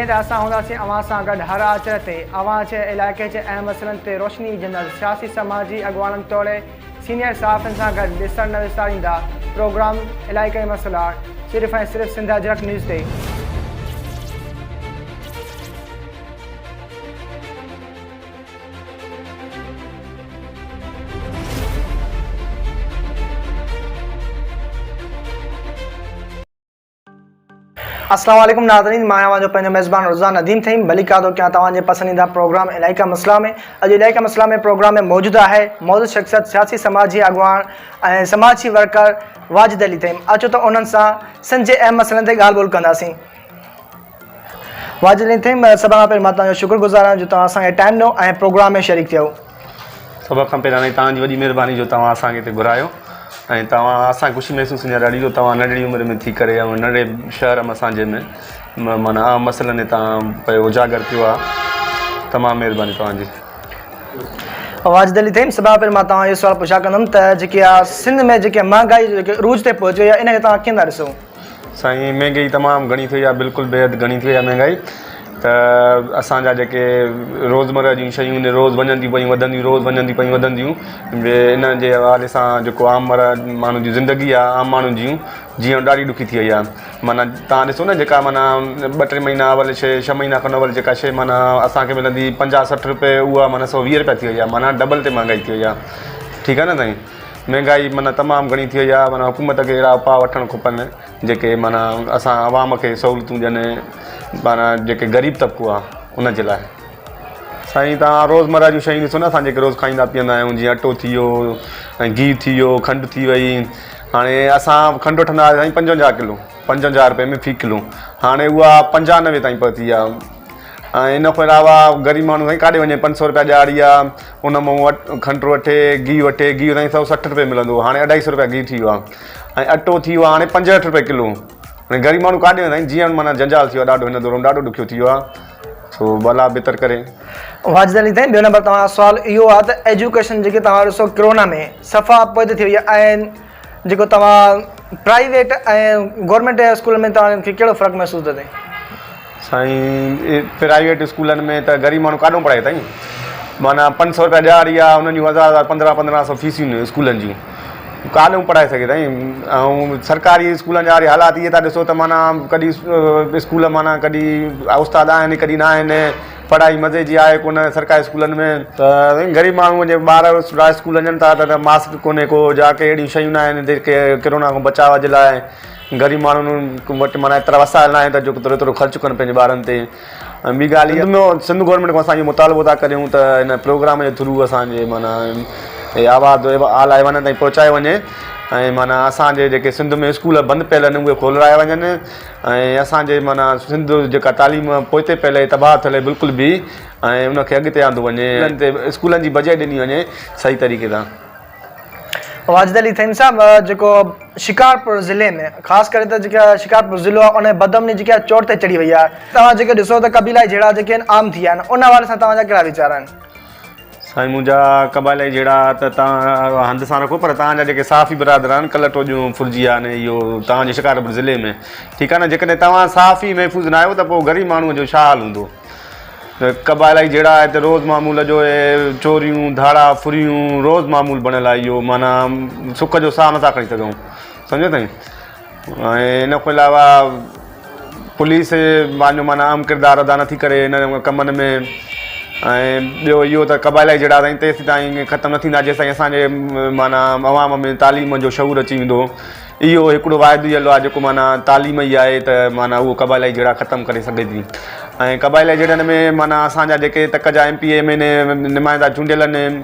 جيئن ته اسان هونداسين اوهان سان گڏ هر آچر تي اوهان جي علائقي جي اهم مسئلن تي روشني وجهندڙ سياسي سماجي اڳواڻن توڙي سينيئر صحافين سان گڏ ڏسڻ نه وساريندا پروگرام علائقائي مسئلا صرف ۽ صرف سنڌ اجرڪ نيوز تي. السلام عليڪم ناظرين مان اوهان جو پنهنجو ميزبان رضا نديم ٿهيم ڀليڪار ٿو ڪيان توهان جي پسنديده پروگرام علائقا مسئلا ۾ اڄ علائقا مسئلا ۾ پروگرام ۾ موجود آهي معزز شخصيت سياسي سماجي اڳواڻ ۽ سماجي ورڪر واجد علي ٿهيم اچو ته انهن سان سنڌ جي اهم مسئلن تي ڳالهه ٻولهه ڪنداسين واجد علي ٿهيم سڀ کان پهرين مان توهان جو شڪر گذار آهيان جو توهان اسان کي ٽائيم ڏنو ۽ پروگرام ۾ شريڪ ٿيو. سڀ کان پهريان سائين توهان جي وڏي مهرباني جو توهان اسان کي هتي گهرايو ۽ توهان اسان کي خوشي محسوس ٿيندي آهي ڏاڍي جو توهان ننڍڙي عمر ۾ ٿي ڪري ۽ ننڍڙي شهر ۾ اسان جي ۾ معنيٰ عام مسئلن تي توهان پيو اجاگر ڪيو آهي تمام مهرباني توهان جي. واجد علي ٿهيم سڀ کان پهريان مان توهان اهو سوال پڇا ڪندم ته جيڪي آ سنڌ ۾ جيڪي مهانگائي جو جيڪي عروج تي پهچي وئي آهي ان کي توهان ڪيئن ٿا ڏسو؟ سائين مهنگائي تمام گهڻي ٿي وئي آهي بلڪل بيحد گهڻي ٿي وئي آهي مهنگائي ته اسان جا جيڪي روزمره جون شيون آهن روز وڃن ٿيون پيون وڌنديون روز وڃن ٿيون پيون وڌنديون ان جي حوالي سان جيڪو عام مره ماڻهن جي زندگي آهي عام ماڻهن جون جيئڻ ڏاڍي ڏکي ٿي وئي آهي معنيٰ توهان ڏسو نه جيڪا معنيٰ ٻه ٽي مهينا اول شيء ڇهه مهينا کن اول جيڪا شيء معنيٰ اسان کي ملندي پنجاهه 60 روپئي اها معنيٰ 120 روپيا ٿي وئي آهي معنيٰ ڊبل تي مهنگائي ٿي وئي آهي ٺيڪ آهي نه سائين مهنگائي معنيٰ تمام گهڻي ٿي وئي آهي معنيٰ حڪومت کي اهڙا اپاء وٺڻ کپن جيڪي معنيٰ اسان عوام کي سهولتون ڏين معنيٰ جيڪي غريب طبقو آهي ان جي لاء. سائين توهان روزمره جون شيون ڏسو نه اسان جيڪي روز کائيندا پيئندا آهيون جيئن اٽو ٿي ويو ۽ گيهه ٿي ويو کنڊ ٿي وئي هاڻي اسان کنڊ وٺندا هئاسين سائين 55 ڪلو 55 روپئي ۾ في ڪلو هاڻي اها 95 تائين پهتي آهي ۽ ان کان علاوه غريب ماڻهو سائين ڪاڏي وڃي 500 روپيا ڏهاڙي آ ان مان کنڊ وٺي گيهه وٺي گيهه سائين 160 روپئي ملندو هو هاڻي 250 روپيا گيهه ٿي ويو آ ۽ اٽو ٿي ويو آ هاڻي 65 روپئي ڪلو هاڻي غريب ماڻهو ڪاڏي وڃي سائين جيئڻ معنيٰ جنجال ٿي ويو آ ڏاڍو هن دور ۾ ڏاڍو ڏکيو ٿي ويو آ سو الله بهتر ڪري. واجد علي سائين ٻيو نمبر توهان جو سوال اهو آ ته ايجوڪيشن جيڪي توهان ڏسو ڪرونا ۾ صفا پوئتي ٿي وئي آ ۽ جيڪو توهان پرائيويٽ ۽ گورنمينٽ اسڪولن ۾ توهان کي ڪهڙو فرق محسوس ٿو ٿئي؟ سائين پرائيويٽ اسڪولن ۾ ته غريب ماڻهو ڪاڏو پڙهائي سائين معنيٰ 500 روپيا ڏهاڙي آ انهن جون هزار هزار پندرهن پندرهن سو فيسون آهن اسڪولن جون ڪاڏو پڙهائي سگهي سائين ۽ سرڪاري اسڪولن جا وري حالات اهي ٿا ڏسو ته معنيٰ ڪڏهن اسڪول معنيٰ ڪڏهن استاد آهن ڪڏهن نه آهن پڙهائي مزي جي آهي ڪونه سرڪاري اسڪولن ۾ ته سائين غريب ماڻهو جي ٻار اسڪول وڃن ٿا ته ماسڪ ڪونهي ڪو جا ڪي اهڙيون شيون نه آهن جيڪي ڪرونا کان بچاء جي لاء غريب ماڻهن وٽ معنيٰ ايترا وسائل نه آهن ته جو ايترو خرچ ڪن پنهنجي ٻارن تي ۽ ٻي ڳالهه اها سنڌ گورنمينٽ کان اسان اهو مطالبو ٿا ڪريون ته هن پروگرام جي ٿرو اسان جي معنيٰ هي آواز اعليٰ ايوانن تائين پهچايو وڃي ۽ معنيٰ اسان جي جيڪي سنڌ ۾ اسڪول بند پيل آهن اهي کولرايا وڃن ۽ اسان جي معنيٰ سنڌ جيڪا تعليم پوئتي پيل آهي تباهه ٿيل آهي بلڪل به ۽ ان کي اڳتي آندو وڃي انهن تي اسڪولن جي بجيٽ ڏني وڃي صحيح طريقي سان. واجد علي ٿهيم صاحب جيڪو شڪارپور ضلعي ۾ خاص ڪري ته جيڪا شڪارپور ضلعو آهي ان ۾ بدامني جيڪي آهي چوٽ تي چڙهي وئي آهي توهان جيڪي ڏسو ته قبيلائي جهيڙا جيڪي آهن عام ٿي ويا آهن ان حوالي سان توهان جا ڪهڙا ويچار آهن؟ سائين منهنجا قبائلائي جهيڙا ته توهان هنڌ سان رکو پر توهان جا جيڪي صحافي برادر آهن ڪلهه ٽوڄون ڦرجي ويا آهن اهو توهان جي شڪارپور ضلعي ۾ ٺيڪ آهي نه جيڪڏهن توهان صحافي محفوظ نه آهيو ته پوء غريب ماڻهو جو ڇا حال هوندو قبائلائي جهيڙا هتي روز معمول جو اهي چوريون ڌاڙا ڦريون روز معمول بڻيل آهي اهو معنيٰ سک جو ساهه نٿا کڻي سگهون سمجهو سائين ۽ ان کان علاوه پوليس پنهنجو معنيٰ اهم ڪردار ادا نٿي ڪري ان ڪمن ۾ ۽ ٻيو اهو ته قبائلائي جهيڙا تائين تيسين تائين ختم نه ٿيندا جيسين تائين اسان جي معنيٰ عوام ۾ تعليم جو شعور اچي ويندو اهو هڪڙو واحد ئي حل آهي جيڪو معنيٰ تعليم ئي آهي ته معنيٰ اهو قبائلائي جهيڙا ختم ڪري سگهي ٿي ۽ قبائلائي جهيڙن ۾ معنيٰ اسان جا جيڪي تڪ جا M P A M N A نمائندا چونڊيل آهن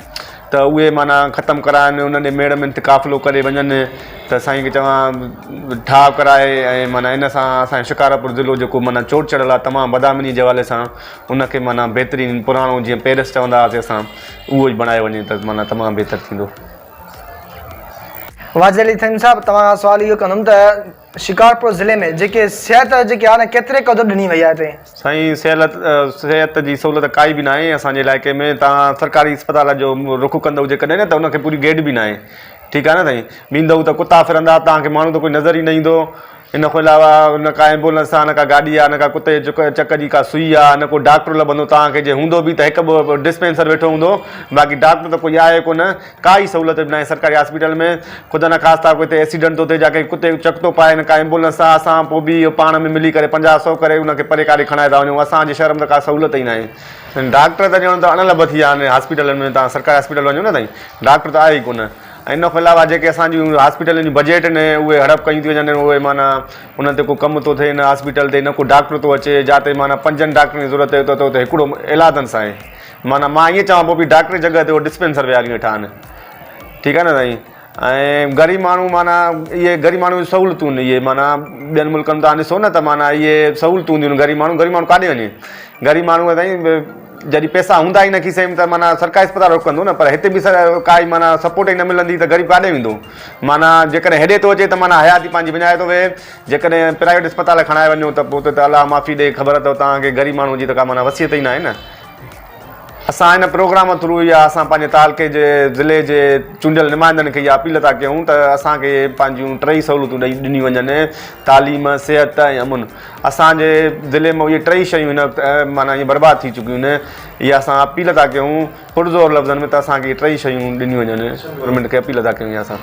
ته اهي معنيٰ ختم ڪرائن انهن ڏي ميڙ منٿ قافلو ڪري وڃن ته سائين کي چوان ٺاهه ڪرائي ۽ معنيٰ ان سان اسان جو شڪارپور ضلعو جيڪو معنيٰ چوٽ چڙهيل آهي تمام بدامني جي حوالي سان ان کي معنيٰ بهترين پراڻو جيئن پيرس چوندا هئاسين اسان اهو ئي بڻايو وڃي ته معنيٰ تمام بهتر ٿيندو. واجد علي ٿهيم صاحب توهان کان سوال اهو ڪندم ته شڪارپور ضلعي ۾ جيڪي صحت جيڪي آهي نه ڪيتري قدر ڏني وئي آهي هتي؟ سائين صحت صحت جي سهولت ڪائي به ناهي اسان جي علائقي ۾ توهان سرڪاري اسپتال جو رخ ڪندؤ جيڪڏهن نه ته ان کي پوري گيڊ به ناهي ٺيڪ آهي نه سائين ويندؤ ته ڪتا ڦرندا توهان کي ماڻهو ته ڪوئي نظر ئي نه ايندو. ان کان علاوه نه ڪا ايمبولنس آ نه ڪا گاڏي آ نه ڪا ڪتي جي چڪ جي ڪا سئي آ نه ڪو ڊاڪٽر لڀندو توهان کي جي هوندو به ته هڪ ٻه ڊسپينسر ويٺو هوندو باقي ڊاڪٽر ته ڪوئي آهي ڪونه ڪا ئي سهولت به ناهي سرڪاري هاسپيٽل ۾ خدا نخواسته ڪو هتي ايڪسيڊنٽ ٿو ٿئي جا ڪنهن ڪتي چڪ ٿو پائي نه ڪا ايمبولنس آ اسان پوء به اهو پاڻ ۾ ملي ڪري 50 سو ڪري ان کي پري ڪاڏي کڻائي ٿا وڃون اسان جي شهر ۾ ته ڪا سهولت ئي ناهي ڊاڪٽر ته ڄڻ ته اڻ لڀ ٿي ويا آهن هاسپيٽلن ۾ توهان سرڪاري هاسپيٽل وڃو نه سائين ڊاڪٽر ته آهي ئي ڪونه ۽ ان کان علاوه جيڪي اسان جون هاسپيٽلن جون بجيٽ آهن اهي هڙپ ڪيون ٿيون وڃن اهي معنيٰ انهن تي ڪو ڪم ٿو ٿئي نه هاسپيٽل تي نه ڪو ڊاڪٽر ٿو اچي جاتي معنيٰ پنجن ڊاڪٽرن جي ضرورت اتي اتي هڪڙو ايلادن سان آهي معنيٰ مان ائين چوان پيو ڊاڪٽر جي جڳهه تي اهو ڊسپينسر ويهاريون ويٺا آهن ٺيڪ آهي نه سائين ۽ غريب ماڻهو معنيٰ اهي غريب ماڻهو جون سهولتون آهن اهي معنيٰ ٻين ملڪن تان ڏسو نه ته معنيٰ اهي سهولتون هونديون آهن غريب ماڻهو غريب ماڻهو ڪاڏي وڃي غريب ماڻهو سائين جڏهن پئسا هوندا ئي نه کيسي ۾ ته معنيٰ سرڪاري اسپتال رخ ڪندو نه پر هتي به ڪائي معنيٰ سپورٽ ئي نه ملندي ته غريب ڪاڏي ويندو معنيٰ جيڪڏهن هيڏي ٿو اچي ته معنيٰ حياتي پنهنجي وڃائي ٿو ويهي جيڪڏهن پرائيويٽ اسپتال کڻائي وڃو ته پوء اتي ته الله معافي ڏي خبر اٿو توهان کي غريب ماڻهو جي ته ڪا معنيٰ وصيت ئي ناهي نه. اسان هن پروگرام ٿرو يا اسان پنهنجي تعلقي جي ضلعي جي چونڊيل نمائندن کي اها اپيل ٿا ڪيون ته اسان کي پنهنجون ٽئي سهولتون ڏئي ڏنيون وڃن تعليم صحت ۽ امن اسان جي ضلعي مان اهي ٽئي شيون هن وقت معنيٰ ائين برباد ٿي چڪيون آهن اها اسان اپيل ٿا ڪيون پرزور لفظن ۾ ته اسان کي اهي ٽئي شيون ڏنيون وڃن گورنمينٽ کي اپيل ٿا ڪيون اسان.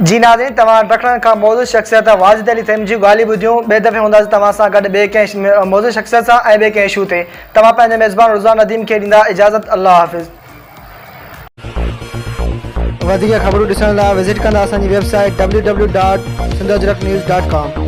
جي ناظرين توهان ڊکڻ کان موضوع شخصيت واجد علي ٿهيم جون ڳالهيون ٻڌيون ٻئي دفعي هونداسين توهان سان گڏ ٻئي ڪنهن موضوع شخصيت سان ۽ ٻئي ڪنهن اشو تي توهان پنهنجي ميزبان رضوان نديم کي ڏيندا اجازت الله حافظ. وڌيڪ خبرون ڏسڻ لاء وزٽ ڪندا اسان جي web site www.sindhajraknews.com.